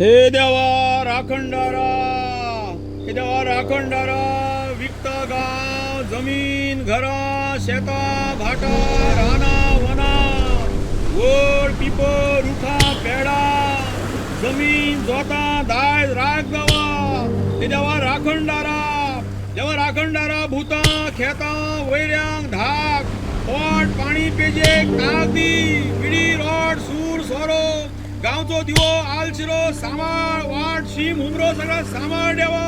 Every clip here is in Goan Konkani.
हे देवा राखणदारा, हे देवा राखणदारा, विकता गांव, जमीन, घरां, शेतां, भाटां, रानां, वनां, वड, पिपळ, रुखां, पेडां, जमीन, जोतां, दायज राख देवा. हे देवा राखणदारा, देवा राखणदारा, भुतां, खेतां, वैऱ्यांक धाक, पोट पाणी पेजेक ताक दी, विडी, रोड, सूर, सोरो, गांवचो दिवो, आलशिरो सांबाळ, वाट, शीम, हुमरो सगळा सांबाळ देवा.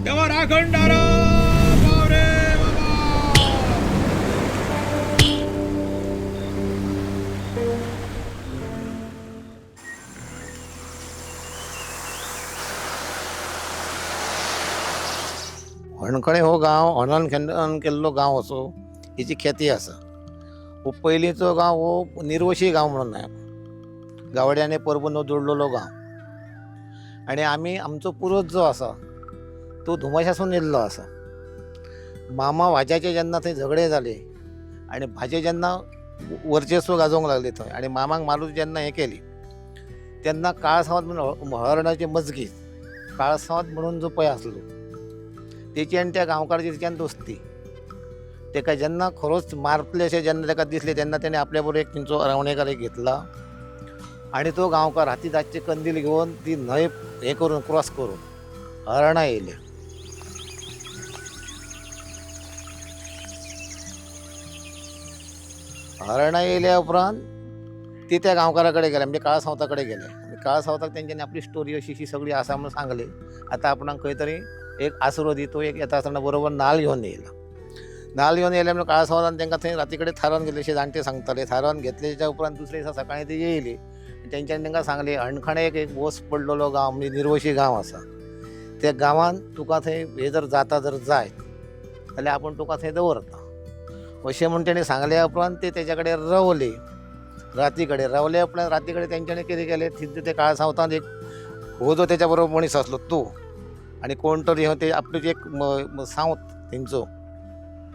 देवा राखणदारा, पाव रे बाबा. हणखणे हो गांव हनन खंडन केल्लो गांव असो हेची ख्याती आसा. हो पयलींचो गांव हो निर्वशी गांव म्हणून न्हय, गावड्याने परबून जोडलेलो गांव. आनी आमी आमचो पुर्वज जो आसा तो धुमाशासून येयल्लो आसा. मामा वाज्याचे जेन्ना थंय झगडे जाले आनी भाजे जेन्ना वर्चस्व गाजोवंक लागले थंय आनी मामाक मारून जेन्ना हें केली तेन्ना काळसावत म्हणून हरणाची मजगीत काळसावत म्हणून जो पळय आसलो तेची आनी त्या गांवकाराची तेच्यान दोस्ती. तेका जेन्ना खरोच मारतले अशें जेन्ना तेका दिसलें तेन्ना तेणें आपल्या बरोबर एक तेंचो रावणेकार एक घेतला आनी तो गांवकार हाती रातचे कंदील घेवन ती न्हंय हें करून क्रॉस करून हरणा येयले. हरणा येयल्या उपरांत ती त्या गांवकारा कडेन गेले, म्हणजे काळसावता कडेन गेले आनी काळसावताक तेंच्यांनी आपली स्टोरी अशी अशी सगळी आसा म्हणून सांगली. आतां आपणाक खंय तरी एक आसरो दी, तो एक येता आसतना बरोबर नाल्ल घेवन येयला. नाल्ल घेवन येयले म्हणून काळसावतान तांकां थंय राती कडेन थारावन घेतले अशें जाणटे सांगताले. थारावन घेतल्याच्या उपरांत दुसरे दिसा सकाळीं ती येयली, तेंच्यांनी तांकां सांगलें हणखणे एक एक वोस पडलेलो गांव म्हणजे निर्वशी गांव आसा, त्या गांवान तुका थंय हें जर जाता जर जायत जाल्यार आपूण तुका थंय दवरता अशें म्हूण तेणी सांगल्या उपरांत ते तेच्या कडेन रावले. राती कडेन रावले उपरांत राती कडेन तेंच्यांनी कितें केलें, सिद्ध ते काळसावतान एक हो जो तेच्या बरोबर मनीस आसलो तो आनी कोण तरी हो ते आपले एक सावत तेंचो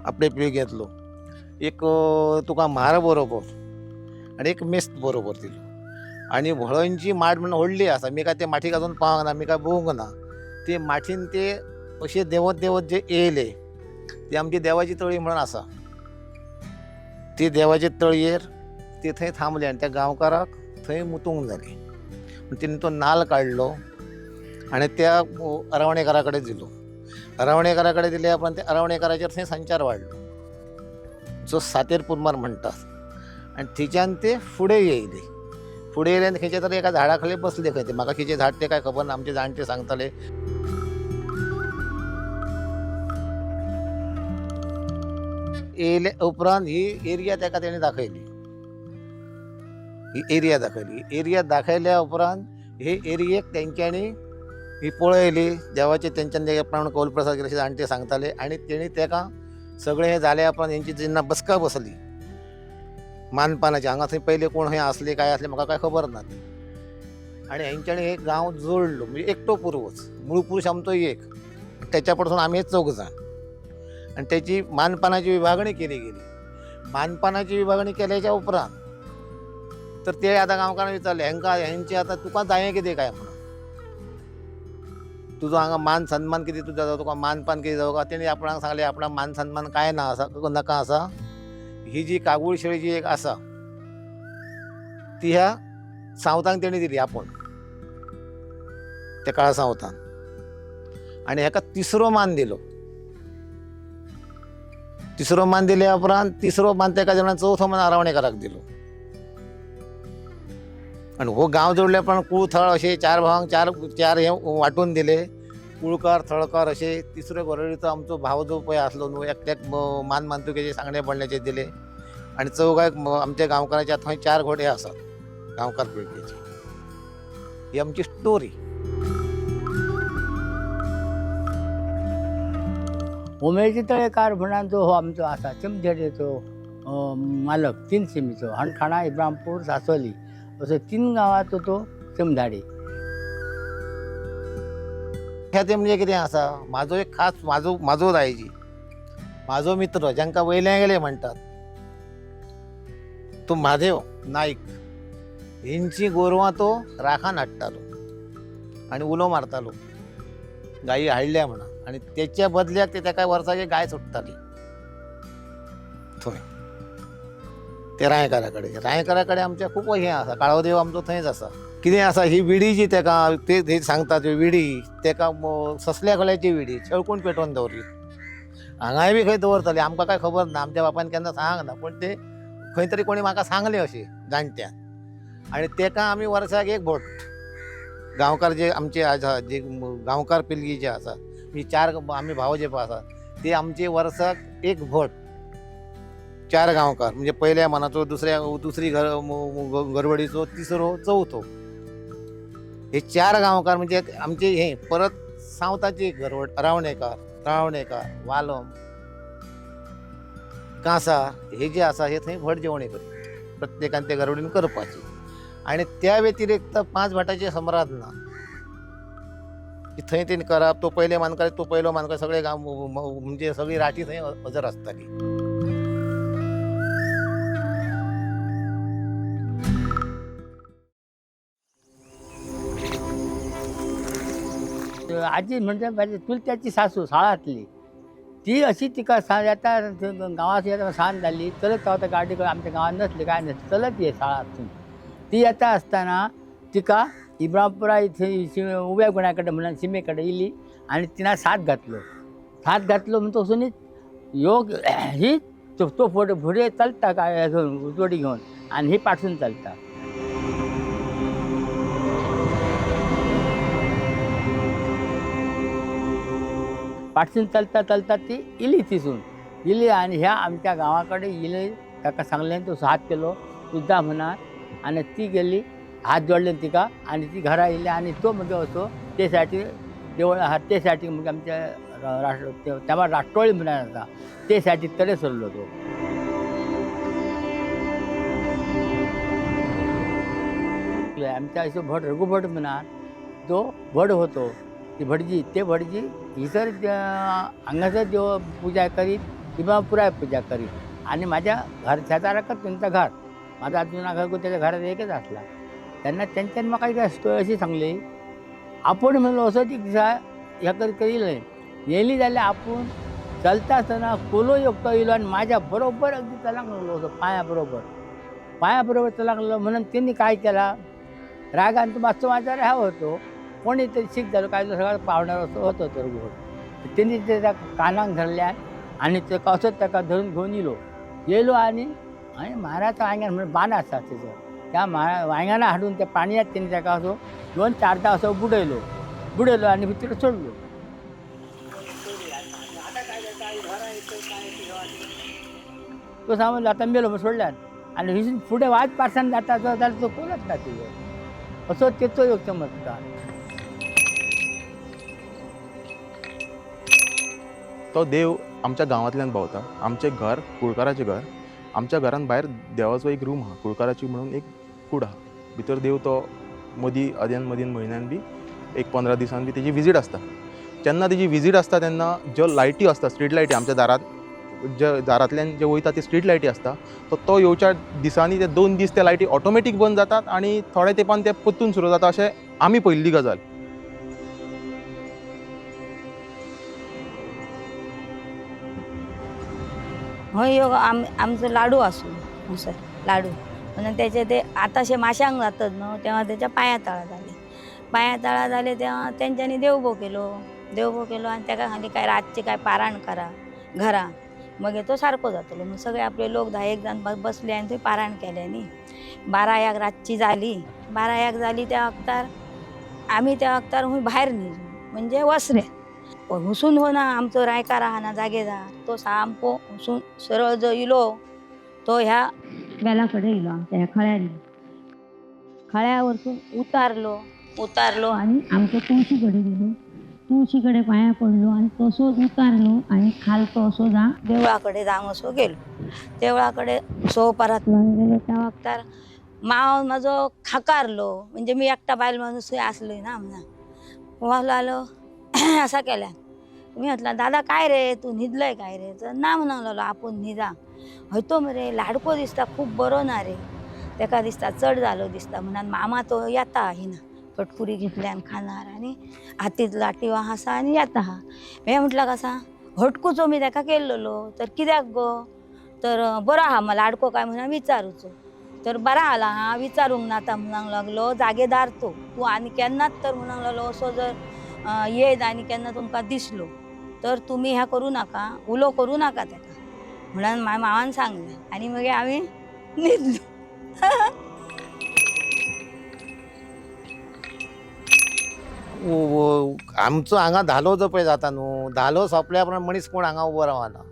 आपले पिळगेंतलो एक तुका म्हार बरोबर आनी एक मेस्त बरोबर दिलो. आनी व्हळंची माड म्हणून व्हडली आसा, मी काय ते माठीक अजून पावंक ना, मी काय पळोवंक ना. ते माठीन ते अशे देंवत देंवत जे येयले ती आमची देवाची तळी म्हणून आसा, ती देवाचे तळयेर ते थंय थांबले आनी त्या गांवकाराक थंय मुतूंक जालें. तेणी तो नाल्ल काडलो आनी त्या रावणेकारा कडेन दिलो. रावणेकारा कडेन दिल्या उपरांत त्या रावणेकाराचेर थंय संचार वाडलो जो सातेर पुरमार म्हणटात, आनी थंयच्यान ते फुडें येयले. फुडें येयले आनी खंयच्या तरी एका झाडा खाली बसले खंय ते, म्हाका खंयचें झाड तें कांय खबर ना, आमचे जाणटे सांगताले. येयले उपरांत ही एरिया ताका तेणी दाखयली, ही एरिया दाखयली. एरिया दाखयल्या उपरांत हे एरियेक तेंच्यांनी ही पळयली, देवाचे तेंच्यांनी प्रमाण कौल प्रसाद केले अशें जाणटे सांगताले. आनी तेणी तेका सगळें हें जाल्या उपरांत हेंची जेन्ना बसका बसली मानपानाची, हांगा थंय पयले कोण खंय आसले काय आसले म्हाका कांय खबर ना, आनी हेंच्यांनी हे गांव जोडलो. म्हणजे एकटो पुर्वज, मूळ पुरूश आमचो एक, तेच्या पसून आमी चौग जाण, आनी तेची मानपानाची विभागणी केली गेली. मानपानाची विभागणी केल्याच्या उपरांत तर ते आतां गांवकारांक विचारले हेंकां हेंचे आतां तुका जायें कितें काय म्हणून, तुजो हांगा मान सन्मान कितें तुजो जाता, तुका मानपान कितें जावं काय. तेणी आपणाक सांगलें आपणाक मान सन्मान कांय ना आसा, नाका आसा, ही जी कागूळ शेळी जी एक आसा ती ह्या सावतांक तेणी दिली आपूण त्या काळा सावतान, आनी हेका तिसरो मान दिलो. तिसरो मान दिल्या उपरांत तिसरो मान तेका दिलो, चवथो मान आरावणेकाराक दिलो. आनी हो गांव जोडल्या उपरांत कूळ थळ अशे चार भावांक चार चार हे वांटून दिले, कुळकार थळकार अशे. तिसरो गोरडीचो आमचो भाव जो पळय आसलो न्हू एकट्याक मान मानतुकेचे सांगणे पडण्याचे दिले, आनी चौगांक आमच्या गांवकाराचे थंय चार घोडे आसात गांवकार पिळगेची. ही आमची स्टोरी. उमेची तळेकार म्हणून जो हो आमचो आसा चिमझेडेचो मालक, तीन सिमीचो, हणखाणा, इब्रामपूर, सासोली असो तीन गांवाचो तो चिमधाडी. ख्याती म्हणजे कितें आसा, म्हाजो एक खास म्हाजो म्हाजो दायजी म्हाजो मित्र जांकां वयले गेले म्हणटात तो म्हादेव नायक, हेंची गोरवां तो राखान हाडटालो. आनी उलो मारतालो गायी हाडल्या म्हणा आनी तेच्या बदल्याक ते तेका वर्साक एक गाय सोडटाली थंय ते रायकारा कडेन. रायकारा कडेन आमच्या खूब हें आसा, काळोदेव आमचो थंयच आसा. कितें आसा ही विडी जी तेका ते सांगता ती विडी तेका ससल्या खोल्याची विडी छळकून पेटोवन दवरली. हांगाय बी खंय दवरताली आमकां काय खबर ना, आमच्या बापायन केन्ना सांगना, पूण ते खंय तरी कोणी म्हाका सांगलें अशें जाणट्यान. आनी तेका आमी वर्साक एक भट गांवकार जे आमचे आसा, जे गांवकार पिळगी जे आसा, म्हणजे चार आमी भाव जे आसा ते आमचे वर्साक एक भट चार गांवकार, म्हणजे पयल्या मनाचो, दुसऱ्या दुसरी घर गरवडीचो, तिसरो, चवथो, हे चार गांवकार म्हणजे आमचे हे. परत सावताची घरवड, रावणेकार, रावणेकार, वालम, कांसार, हे जे आसा हे थंय भट जेवण करता प्रत्येकान ते घरवडीन करपाची. आनी त्या व्यतिरिक्त पांच भाटाचे सम्राट ना की थंय तेणी करप, तो पयले मानकार, तो पयलो मानकार, सगळे गांव म्हणजे सगळी राठी थंय हजर आसताली. आजी म्हणजे माझी चुलत्याची सासू साळांतली, ती अशी तिका सा येता गांवांत येता सांज जाली, चलत रावता गाडी आमच्या गांवांत नसली काय नसली, चलत ये साळांतसून ती येता आसतना तिका इब्रामपुरा इथे उब्या गुणा कडेन म्हणून शिमे कडेन येयली आनी तिना साथ घातलो. साथ घातलो म्हणून वचून योग ही तो तो फुडें फुडें चलता काय घेवन उजवडी घेवन आनी ही पाठसून चलता. पाठसून चलता चलता ती इली, तिसून इली आनी ह्या आमच्या गांवा कडेन इली. ताका सांगलें, तो हात केलो तुजा म्हणा, आनी ती गेली, हात जोडले तिका आनी ती घरा येयली. आनी तो मागीर असो ते सायडीन देवळ आहा ते सायडीक मागीर आमच्या राष्ट्र तेव्हा राष्ट्रोळी म्हणून आसा ते सायडीक तडे सरलो तो. आमच्या असो भट रघुभट म्हणा जो भट होतो, ती भटजी, ते भटजी हिसर हांगासर देव पूजा करीत किंवा पुराय पूजा करीत. आणि माझ्या घर शेजाराकच त्यांचं घर, माझा जुना घर त्याच्या घरात एकच असला. त्यांना त्यांच्यान म्हाका एक स्टोरी अशी सांगली, आपूण म्हणलो असो ती दिसा ह्या कर करील येयली जाल्यार आपूण चलता आसतना कोलो एकटो येयलो आनी म्हाज्या बरोबर अगदी चलांक लागलो असो पांया बरोबर, पांया बरोबर चलांक लागलो. म्हणून तेणी काय केला रागान तो मातसो माझा ह्या होतो कोणी तरी शीक जालो काय सगळं पावणार असो होतो तो रघुभट. तेणी ते त्या कानाक धरल्यान आनी ते असोच ताका धरून घेवन येयलो. येयलो आनी आनी महाराज वांयगण म्हणून बांद आसा तेजो, त्या वांयगणा हाडून त्या पाणयांत तेणी ताका असो दोन चारदां असो बुडयलो, बुडयलो आनी भितर सोडलो. तो सांगलो आतां मेलो म्हण सोडल्यान आनी थंयसून फुडें वाज पार्सान जाता जाल्यार तो कोणच ना तुजो असो तेचो एक चमत्कार. तो देव आमच्या गांवांतल्यान भोंवता. आमचें घर कुळकाराचें घर, आमच्या घरान भायर देवाचो एक रूम आहा, कुळकाराची म्हणून एक कूड आहा. भितर देव तो मदीं अद्यान मदीं म्हयन्यान बी एक 15 दिसान बी तेजी विजीट आसता. जेन्ना तेजी विजीट आसता तेन्ना ज्यो लायटी आसता, स्ट्रीट लायटी आमच्या दारांत जे दारांतल्यान जे वयता ती स्ट्रीट लायटी आसता, तो येवच्या दिसांनी ते 2 दीस ते लायटी ऑटोमॅटीक बंद जातात आनी थोड्या तेंपान ते परतून सुरू जाता. अशें आमी पळयल्ली गजाल. हय ह्यो आमचो लाडू आसलो असो लाडू म्हणून त्याचे ते आतां माश्यांक जातात न्हू तेव्हा त्याच्या पांया तळा जाले, पांया तळा जाले तेव्हा तेंच्यांनी देवभो केलो, देवभो केलो आनी तेका खाली काय रातचे काय पारायण करा घरा, मगीर तो सारको जातलो म्हणून सगळे आपले लोक 10 जाण बसले आनी थंय पारायण केलें न्ही. 12 एक रातची जाली, 12 एक जाली त्या वक्तार आमी त्या वक्तार हुंय भायर न्ही म्हणजे वसरे हुसून हो ना आमचो रायकार आहा ना जागेदार तो सामको हुसून सरळ जो इलो तो ह्या वेला कडेन इलो आमच्या ह्या खळ्यांनी, खळ्यावरसून उतारलो, उतारलो आनी आमच्या तुळशी कडेन गेलो, तुळशी कडेन पांया पडलो आनी तसोच उतारलो आनी खालतो असो जा देवळा कडेन जावंक असो गेलो. देवळा कडेन सो परांतल्यान गेलो त्या वक्तार माव म्हाजो खाकारलो, म्हणजे मी एकटा बायल माणूस आसलोय ना म्हणा आलो असा केल्या. मी म्हटलं दादा काय रे तू न्हिदलय काय रे, तर ना म्हणूंक लागलो आपूण न्हिदा. हय तो मरे लाडको दिसता खूब बरो ना रे, तेका दिसता चड जालो दिसता म्हणून मामा तो येता हिना कटपुरी घेतल्यान खाणार आणि हातीत लाटी आसा आनी येता हा. हे म्हटलं कसा हटकूचो मी ताका केल्लेलो तर कित्याक गो, तर बरो आहा मला लाडको काय म्हणून विचारूचो, तर बरा आला हा विचारूंक नाता म्हणूंक लागलो जागेदार तो, तूं आनी केन्नाच तर म्हणूंक लागलो असो जर येयत आनी केन्ना तुमकां दिसलो तर तुमी ह्या करूं नाका, उलो करूं नाका ताका म्हणून माझ्या मावान सांगलें आनी मागीर आमी न्हिदलो. आमचो हांगा धालो जो पळय जाता न्हू, धालो सोंपल्या उपरांत मनीस कोण हांगा उबो रावना,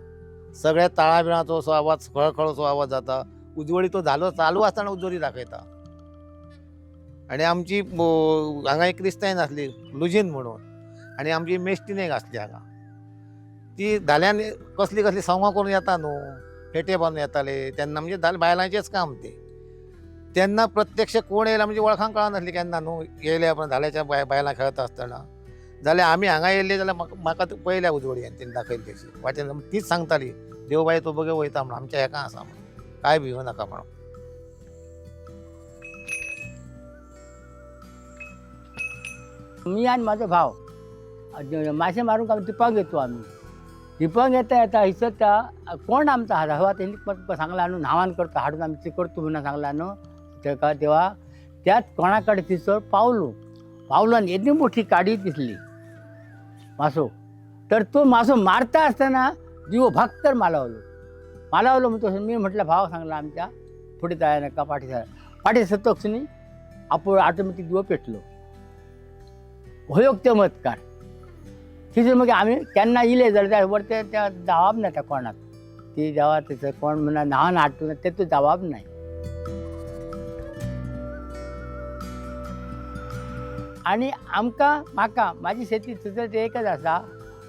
सगळ्या ताळा बिळाचो असो आवाज, खळखळचो आवाज जाता. उजवडी तो धालो चालू आसतना उजवडी दाखयता. आनी आमची हांगा एक क्रिस्तांव आसली लुजीन म्हणून, आनी आमची मेस्टीन एक आसली हांगा, ती धाल्यान कसली कसली संवां करून येता न्हू, फेटे बांदून येताले तेन्ना, म्हणजे धाल बायलांचेंच काम तें. तेन्ना प्रत्यक्ष कोण येयला म्हणजे वळखांक कळनासली केन्ना न्हू, येयल्या उपरांत धाल्याच्या बायलां खेळता आसतना. जाल्यार आमी हांगा येयल्ले जाल्यार म्हाका पळयल्या उजवडी आनी तेणी दाखयली तशी वाटेन, तीच सांगताली देवबाई तो बगे वयता म्हणून, आमच्या हेका आसा म्हणून, काय भिवू नाका म्हणून. मी आणि माझा भाव मासे मारून आम्ही टिपांक येतो. आम्ही टिपांक येता येता हयसर त्या कोण आमचा हवा तेणी सांगला न्हू, न्हावान करतो हाडून आमी ते करतो म्हणून सांगला न्हू तेका, तेव्हा त्याच कोणाकडे थंयसर पावलो, पावलो आनी येदी मोठी काडी दिसली मासो. तर तो मासो मारता आसतना दिवो भागतर मालावलो, मालावलो म्हणतो मी म्हटलं भाव सांगला आमच्या फुडें जाय नाका पाठी जाय, पाठी सतक्षणी आपण ऑटोमॅटीक दिवो पेटलो. हो एक चमत्कार. थंयसर मागीर आमी केन्ना इले जाल्यार वरते त्या जावप ना त्या कोणाक, ती देवा थंयसर कोण म्हणा न्हावन हाडटो तेतूं जावप नाय. आनी आमकां म्हाका म्हाजी शेती थंयसर ते एकच आसा,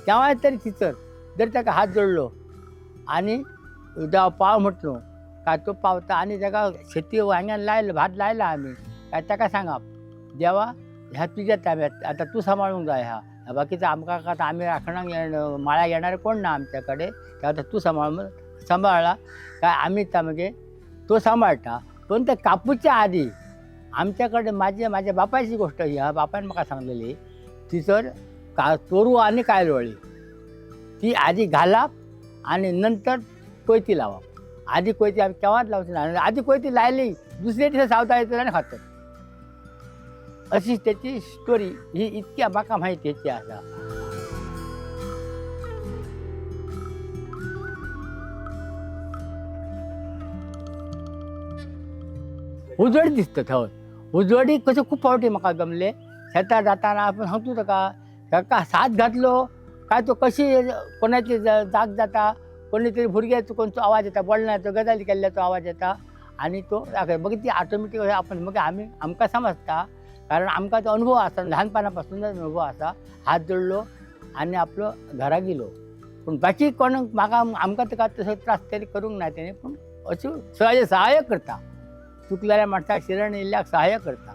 केव्हाय तरी थंयसर जर ताका हात जोडलो आनी देवा पाव म्हटलो काय तो पावता. आनी ताका शेती वांग्यान लायलो, भात लायला आमी, काय ताका सांगप देवा ह्या तुज्या ताब्यात आतां तूं सांबाळूंक जाय ह्या, बाकीचं आमकां आतां आमी राखणाक माळ्याक येणार कोण ना आमच्याकडे, ते आतां तूं सांबाळ सांबाळ्ळा काय आमी मागीर तो सांबाळटा. पण ते कापूच्या आदी आमच्याकडे माझे माझ्या बापायची गोष्ट ही हा, बापायन म्हाका सांगलेली थंयसर चोरू आनी कायलोळी ती आदी घालप आनी नंतर कोयती लावप. आदी कोयती आमी केव्हाच लावची ना, आदी कोयती लायली दुसरे दिसा सावता येतले आनी खातात. अशी त्याची स्टोरी ही इतकी म्हाका माहिती हेची आसा. उजवाडी दिसता थंय, उजवाडी कशें खूब फावटी म्हाका जमले शेतार जाताना आपण सांगतो ताका, ताका साथ घातलो काय तो कशी कोणाची जाग जाता, कोणी तरी भुरग्याचो कोणचो आवाज येता, बोलण्याचो गजाली केल्ल्याचो आवाज येता आनी तो दाखय. मागीर ती ऑटोमॅटीक आपण मागीर आमी आमकां समजता, कारण आमकां तो अनुभव आसा, ल्हानपणापासूनच अनुभव आसा. हात जोडलो आनी आपलो घरा गेलो. पूण बाकी कोणाक म्हाका आमकां ताका तसो त्रास तरी करूंक ना तेणी, पूण अश्यो सहाय सहाय्य करता, चुकलेल्या माणसाक शिरण येयल्ल्याक सहाय्य करता.